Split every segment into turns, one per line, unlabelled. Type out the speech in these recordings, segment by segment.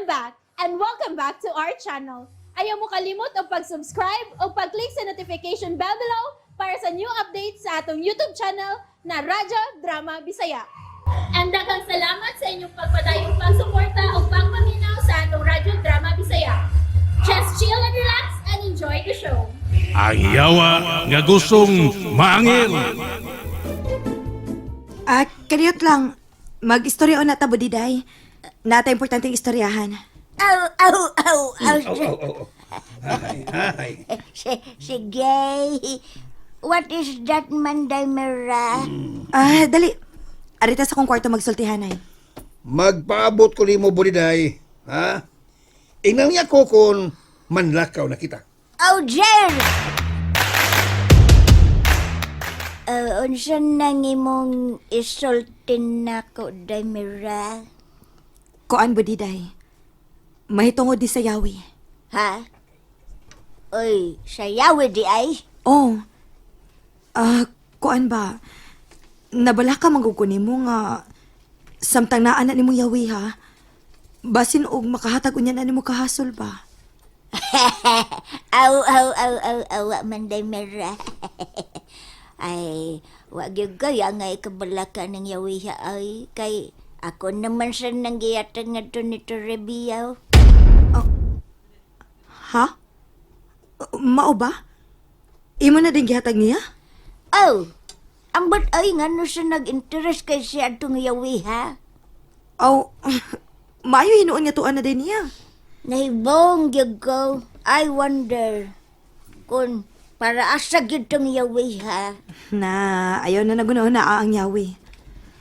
I'm back and welcome back to our channel. Ayaw mo kalimot og pag-subscribe o pag-click sa notification bell below para sa new updates sa atong YouTube channel na Radyo Drama Bisaya. And daghang salamat sa inyong pagpadayong pagsuporta o pagpaminaw sa atong Radyo Drama Bisaya. Just chill and relax and enjoy the show.
Ang yawa nga gustong maangil.
Ah, kaniyot lang. Mag-istorya na ta, Budiday. Nata importanteng istoryahan.
Aw, aw, aw, aw.
Oh, oh. Ay, ay.
Sige. What is that, Manday Mera?
Ah, dali. Arita sa kong kwarto magsultihan ay.
Magpaabot ko nimo, Buliday. Ha? Ingnan niya ko kung manlakaw na kita.
Oh, Jer! Unsa nang imong isultin nako, Day Mera?
Kuan, Budiday. Mahitungod di sa yawi.
Ha? Oy, sayawi di ay?
Oh. Ah, kuan ba? Nabala ka mangguguni mo nga samtang naa na nimo yawi ha. Basin og makahatag unya na nimo kahasol ba?
Aw, aw, aw, aw, aw, wa man, Day Mera. Ay, wa gyud kaya nga ikabalaka ng yawiha ay. Kay ako naman sa nanggiyatan nga to ni Torrebiyaw.
Ha? Mao ba? Imo na din gihatag niya?
Oh, ambot ay nga no sa nag-interest kay siya atong yawiha.
Aw, maayo hinuon nga tuan na din niya.
Nahibong gyud ko. I wonder kung para asa gyud tong yawiha.
Na, ayaw na nagunaon na ang yawi.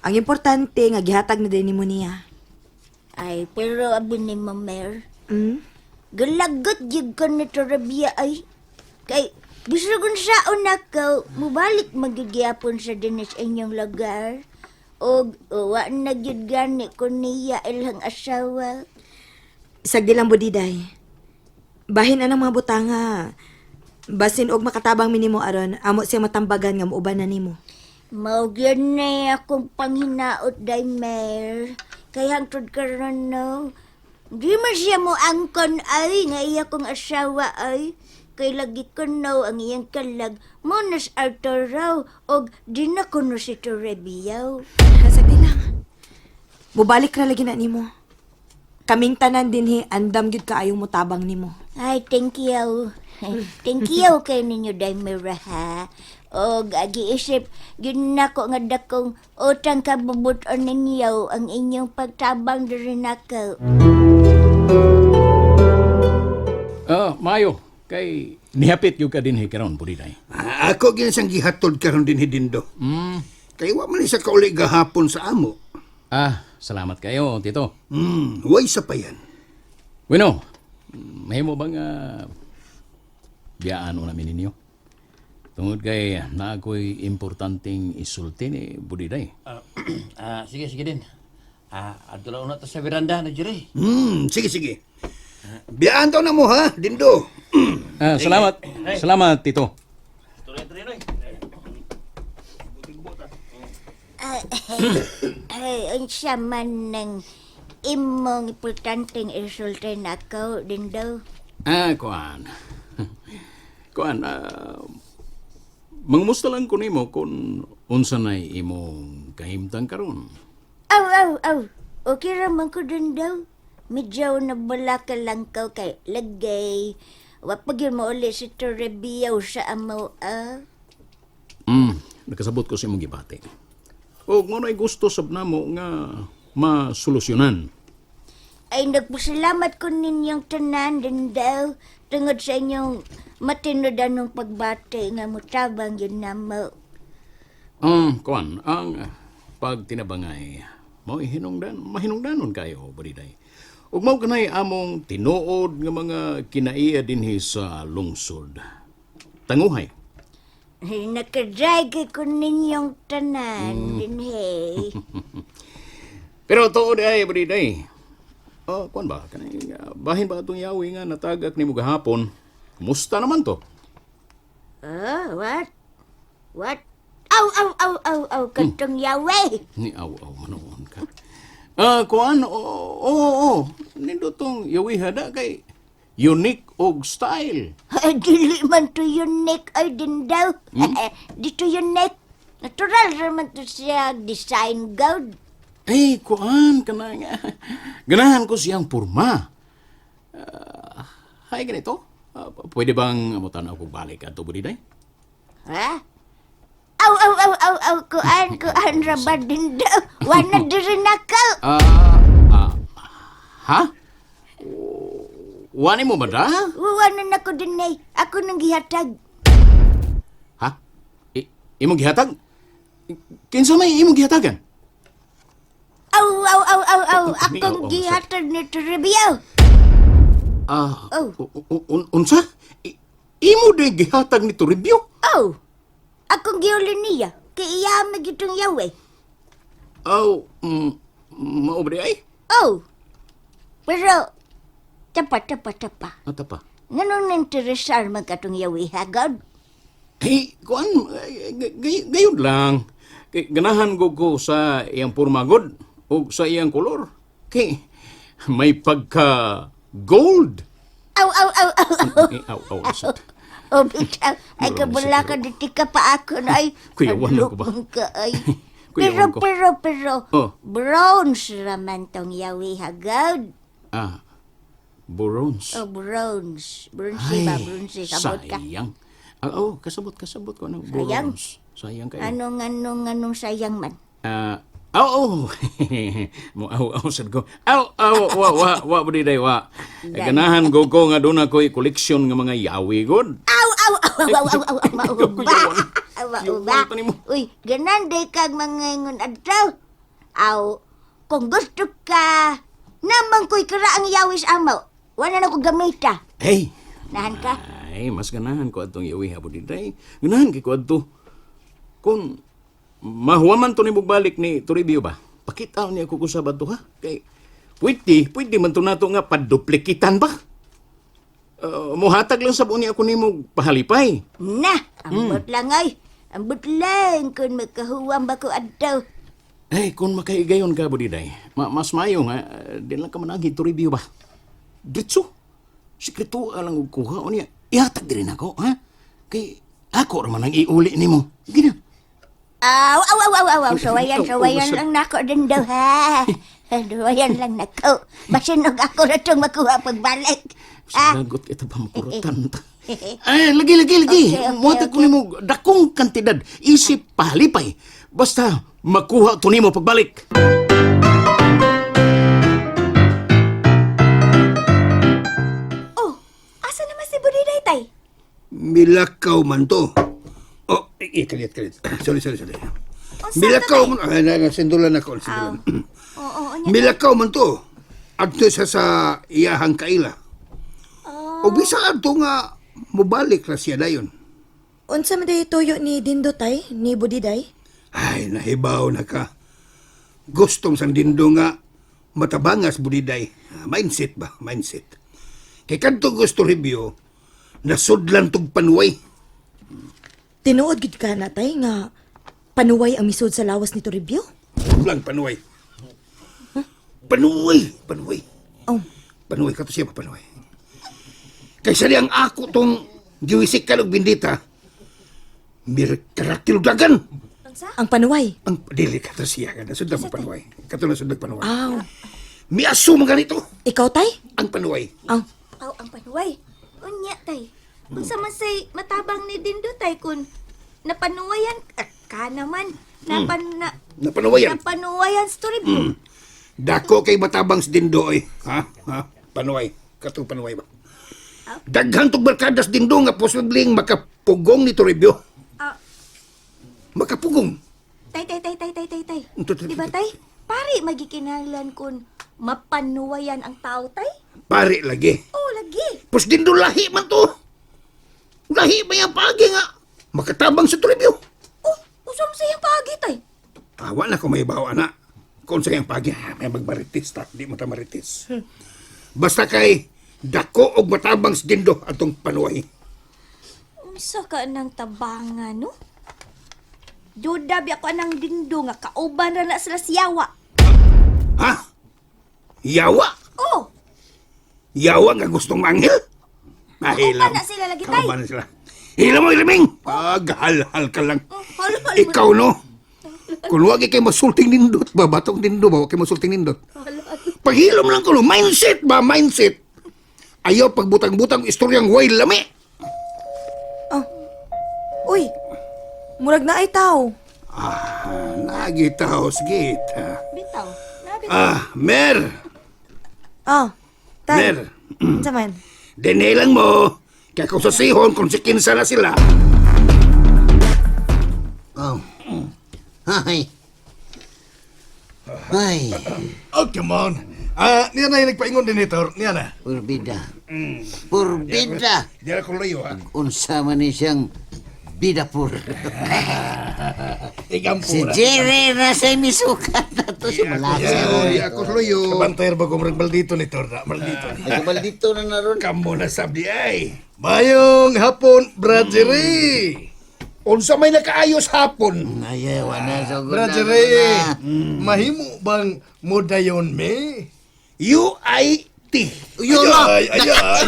Ang importante nga gihatag na din nimo niya.
Ay, pero abi ni Mamer, galagot gyud ko ni Torabia ay. Kay, bisag unsaon nako, mubalik magyud gyapon sa dinis inyong lugar. Og wa na gyud gani ko niya ilang asawa.
Sagdi lang, Budiday. Bahin anang mga butanga. Basin og makatabang minimo aron, amo siya matambagan nga muuban na nimo.
Mao gyud ni akong panghinaot, Daimer. Kay hangtod karon no, di man siya mo angkon ay nga iya kong asawa ay. Kay lagi ko no ang iyang kalag mo nas Arthur raw og di na kuno si Torrebiyaw.
Sagdi lang. Mubalik ra lagi na nimo. Kaming tanan dinhi andam gyud kaayong mutabang nimo.
Ay, thank you. Thank you kay ninyo, Daimer, ha. Og agiisip, gyud nako nga dakong utang kabubuton ninyo ang inyong pagtabang diri nako.
Ah, maayo kay nihapit gyud ka dinhi karon, Buliday.
Ah, ako gyud siyang gihatod karon dinhi, Dindo. Kay wa man ni sa kauli gahapon sa amo.
Ah, salamat kayo, Tito.
Way sa payan.
Bueno, mahimo bang biyaan una mi ninyo? Tungod kay naa ko'y importanteng isulti ni Budiday.
Ah, ah, sige, sige din. Ah, adto lang una ta sa veranda na Jerry.
Sige, sige. Biyaan daw na mo ha, Dindo.
Ah, salamat. Salamat, Tito.
Tuloy, tuloy, tuloy.
Ay, unsa man ng imong importanteng isulti nako, Dindo?
Ah, kuan. Kuan, mangumusta lang ko nimo kung unsa nay imong kahimtang karon.
Aw, aw, aw. Okay ra man ko, Dindo. Medyo nabalaka lang ko kay lagay. Wa pa gyud mo uli si Torrebiyaw sa amo, ah.
Nakasabot ko sa imong gibati. Og mo na'y gusto sab namo nga masolusyonan.
Ay, nagpasalamat ko ninyong tanan, Dindo. Tungod sa inyong matinudanong pagbati nga mutabang yun namo.
Kuan, ang pagtinabangay mao hinungdan, mahinungdanon kayo, Bariday. Ug mao kanay among tinuod nga mga kinaiya dinhi sa lungsod. Tanguhay.
Ay, nakadrag ko ninyong tanan, dinhe.
Pero tuod ay, Bariday. Oh, kuan ba kanay bahin ba atong yawi nga natagak nimo gahapon? Kumusta naman to?
Oh, what? What? Aw, aw, aw, aw, aw, katong yawe.
Ni aw aw manoon ka. Ah, kuan, oo, oo, oo. Nindotong yawiha da kay unique og style.
Dili man to unique ay din daw. Dito unique. Natural raman to siya design god.
Eh, kuan kana nga. Ganahan ko siyang purma. Ah, hay ganito. Ah, pwede bang amutan ako balik ato budiday?
Ha? Aw, aw, aw, aw, aw, kuan, kuan, raba din daw. Wana diri na ka.
Ah, ah, ha? Wani mo ba da?
Wana na ko din ay. Ako nang gihatag.
Ha? Imong gihatag? Kinsa may imong gihatagan?
Aw, aw, aw, aw, aw.
Ni-
Akong
aw, aw,
gihatag ni Toribio.
Ah,
Oh.
unsa? Imo din gihatag ni Toribio?
Aw. Akong giuli niya. Kay iya magitong yawe.
Aw, mao ba di ay?
Aw. Pero, tapa, tapa, tapa.
Ata pa.
Nganong ninteresar man katong yawe, ha, God?
Hey, kuan, eh, gayon lang. Kay ganahan ko sa iyang porma god o sa iyang kolor. Kay may pagka gold.
Aw, aw, aw, aw, aw.
Eh, aw, aw, sad.
Oh, bitaw. Ay,
Murag
kabala
na
ka, diti ka pa ako na ay.
Kuyawan ako ba?
Hadlok ka ay. Pero,
Kuyawan ko.
pero, pero,
Oh.
bronze raman tong yawi hagod.
Ah, bronze.
Oh, bronze. Bronze ba? Bronze. Sabot ka.
Sayang. Ah, oh, kasabot, kasabot ko. Ano,
Sayang.
bronze. Sayang kayo.
Anong, anong, anong sayang man?
Ah, aw, aw. Mo aw aw sad ko. Aw aw wa wa wa budi day wa. Ganahan ko nga doon ako'y koleksyon nga mga yawi god.
Aw, aw, aw, aw, aw, aw, aw, mauba.
Kuyawan.
Aw, mauba.
Kuyawan pa nimo.
Uy, ganan day kag mga ingon adlaw. Aw, kung gusto ka, naman ko'y karaang yawis amaw. Wala na ko gamita.
Hey.
Nahan ka?
Ay, mas ganahan ko atong yawi ha budi day. Ganahan kay ko adto. Kung mahuwaman to ni balik ni Toribio ba? Pakita niya ko kusab adto ha. Kay pwede, pwede man to nato nga paduplikitan ba? Muhatag lang sa niya ako nimo pahalipay.
Na, ambot lang ay. Ambot lang kung makahuwam ba ko adto.
Eh, kung makaigayon ka, Budiday, mas mayo nga, di lang ka managi to review ba? Dritso, sikreto lang og kuha o niya. Ihatag din ako, ha? Kay ako raman ang iuli nimo. Gina.
Aw, aw, aw, aw, aw, aw. Sawayan,
Aw, aw,
sawayan lang nako din daw, ha. Sawayan lang nako. Basinog ako na itong makuha pagbalik. Ah,
Sinagot kita ba makuratan ta? Ay, lagi, lagi, lagi.
Okay, okay,
Muhatag ko nimo dakong kantidad. Isip pahalipay. Basta makuha to nimo pagbalik.
Oh, asa naman si Budiday tay?
Milakaw man to. Oh, eh, kalit, kalit. Sorry, sorry, sorry.
Unsa
Milakaw
to,
man. Ay, na, sindulan ako. Sindulan.
Oo, oo, nya.
Milakaw man to. Adto sa sa iyahang kaila.
Oh.
O bisa adto nga mubalik ra siya dayon.
Unsa man day tuyo ni Dindo tay, ni Budiday?
Ay, nahibaw na ka. Gustong sang dindo nga matabangas budiday. Ah, mindset ba? Mindset. Kay kadto gusto review, nasudlan tug panuway.
Tinuod gid ka na tay nga panuway ang misud sa lawas ni Toribio.
Lang panuway. Panuway! Panuway.
Oh,
Panuway ka to siya, panuway. Kaysa di ang ako tong giwisik ka og bindita, mirkaraktiludagan.
ang panuway.
Ang dili ka to siya, kada sudlan mo panuway. Kato na sudlan panuway.
Aw,
Miaso man ganito
ikaw tay?
ang panuway.
Aw,
Aw, ang panuway. Unya, tay. Unsa man say matabang ni Dindo, tay, kun napanuwayan ka naman. Napan, na,
Napanuwayan.
napanuwayan sa Toribio.
Dako kay matabang sa dindo oy. Ha? Ha? Panuway. Katong panuway ba? Daghan tog barkadas dindo nga posibleng makapugong ni Toribio.
Ah.
Makapugong.
Tay, tay, tay, tay, tay, tay, tay.
Ito, ito,
Di ba,
ito.
tay? Pari, magikinahanglan kun mapanuwayan ang tao, tay.
Pare lagi.
Oh, lagi.
Pus dindo lahi man to. Lahi ba yung paagi nga? Makatabang sa Toribio.
Oh, usam sa iyang paagi, tay.
Awa na ko may bawa na. Kung sa iyang paagi, ah, may magmaritis ta. Di mo ta maritis. Basta kay dako og matabang sa dindo atong panuway.
Unsa ka nang tabanga, no? Duda biya ko anang dindo nga kauban ra na sila siyawa.
Ha? Yawa.
Oh,
Yawa nga gustong manghil. Mahilam.
Kauban na sila lagi, tay.
Kauban na sila. Hila mo, iliming! Paghalhal ka lang.
Oh, halhal mo.
Ikaw, no? Kung wag kay masulting nindot ba, batong nindo ba, wag kay masulting nindot. Paghilom lang ko, no? Mindset ba, mindset. Ayaw pagbutang-butang istoryang way lami.
Uy, murag na ay tao.
Ah, nagitaw, gita.
Bitaw. Nabi.
Ah, Mer,
Ah, tay.
Mer.
Unsa man?
Dinhi lang mo. Kaya kung sa sihon, kung si kinsa na sila.
Oh. Ay. Ay,
Oh, come on. Ah, niya na yung nagpaingon din ito. Niya na.
purbida. Purbida.
Di na ko layo, ha?
Unsa man ni siyang bidapur.
Igampo
Si
na.
Jerry na sa misukat na to si Malasa.
Di ako layo.
Kabantay ba kung maldito ni Tor na? Maldito.
Ay, maldito na naron.
Kamo na sabdi ay.
Mayong hapon, Brad Jerry.
Unsa may nakaayos hapon.
Ay, ay, wala sa
Brad Jerry, mahimo bang mudayon me?
UIT.
Yun na.
Ay, ay, ay, ay,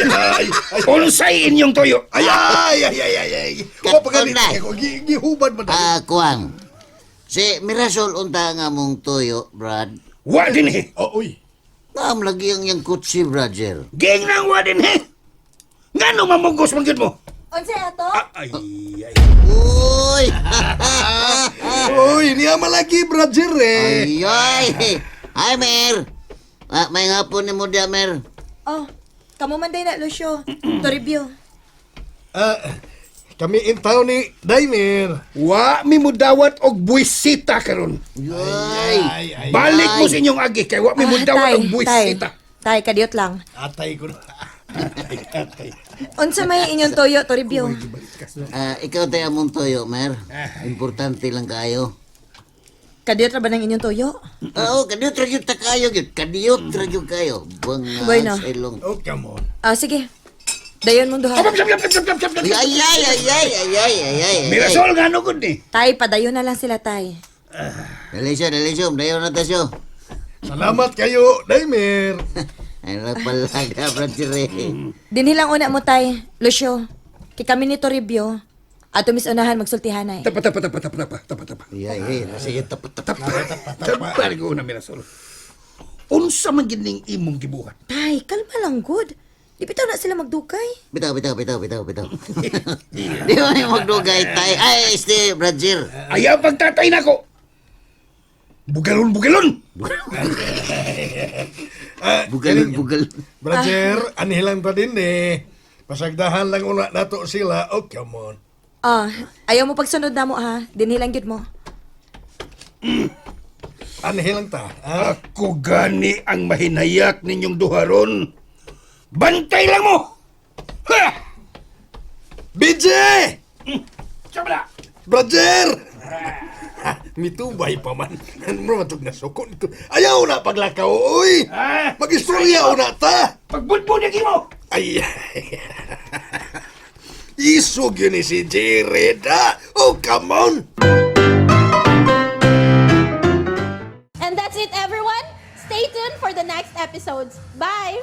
ay, ay,
Unsay inyong toyo.
ay, ay, ay, ay, ay, ay. Wa pa ganit
Katunay.
ako, gihubad man tayo.
Ah, kuang. Si Mirasol unta nga mong toyo, Brad.
Wa din eh.
Oh, uy.
Naam lagi ang yang kutsi, Roger.
Ging nang wa din eh. Ngano mamugos man gyud mo?
Unsa ato?
Ay, ay.
Uy!
Uy, niya malagi, Brad Jerry.
Ay, ay. Hi, Mer. Ah, may hapon ni mo diya, Mer.
Oh, kamo man day na, Lucio. Toribio.
Ah, kami in town ni Daimir.
Wa mi mudawat og buwisita karon.
Ay.
Ay, ay,
Balik mo sa inyong agi kay wa mi mudawat og
Ah, tay,
buwisita.
tay, kadiyot lang.
Atay ko na. Atay, atay.
Unsa may inyong toyo, Toribio?
Ah, ikaw tayo among toyo, Mer. Importante lang kayo.
Kadiyot ra ba ng inyong toyo?
Oo, kadiyot ra gyud ta kayo gyud. Kadiyot ra gyud kayo. Bang
Bueno.
sa ilong.
Oh, come on.
Ah, sige. Dayon mong duha.
Ay, ay, ay, ay, ay, ay, ay, ay, ay.
Mirasol ngano gud ni.
Tay, padayon na lang sila, tay.
Dali siya, dali siya. Dayon na ta siya.
Salamat kayo, Daimir.
Ay, na palaga, Brad Jerry.
Dinhi lang una mo, tay. Lucio, kay kami ni Toribio. Ato mis unahan magsultihanay.
Tapa tapa tapa tapa tapa tapa tapa.
Ay, ay, ay. Nasa iyo, tapat, tapat.
Tapa ko na Mirasol. Unsa man gid ning imong gibuhat?
Tay, kalma lang, good. Di bitaw na sila magdukay.
Bitaw, bitaw, bitaw, bitaw, bitaw. Di ba yung magdugay tay? Ay, este, Brad Jer.
Ayaw pagtatay nako. Bugalon bugalon.
Ah,
Bugalon, bugalon.
Brother, anihilang pa din eh. Pasagdahan lang una nato sila. Oh, come on.
Ah, ayaw mo pagsunod na mo ha. Dinhi lang gyud mo.
Anihilang ta. Ah,
Ako gani ang mahinayak ninyong duharon. Bantay lang mo! Ha!
BJ!
Sabla!
Brother! Mitubay pa man. Ano mo matug na suko nito. Ayaw na paglakaw, oy!
Ah!
Mag-istorya una ta!
Pagbudbud yung mo!
Ay, Isog yun ni si Jared, ah! Oh, come on!
And that's it, everyone. Stay tuned for the next episodes. Bye!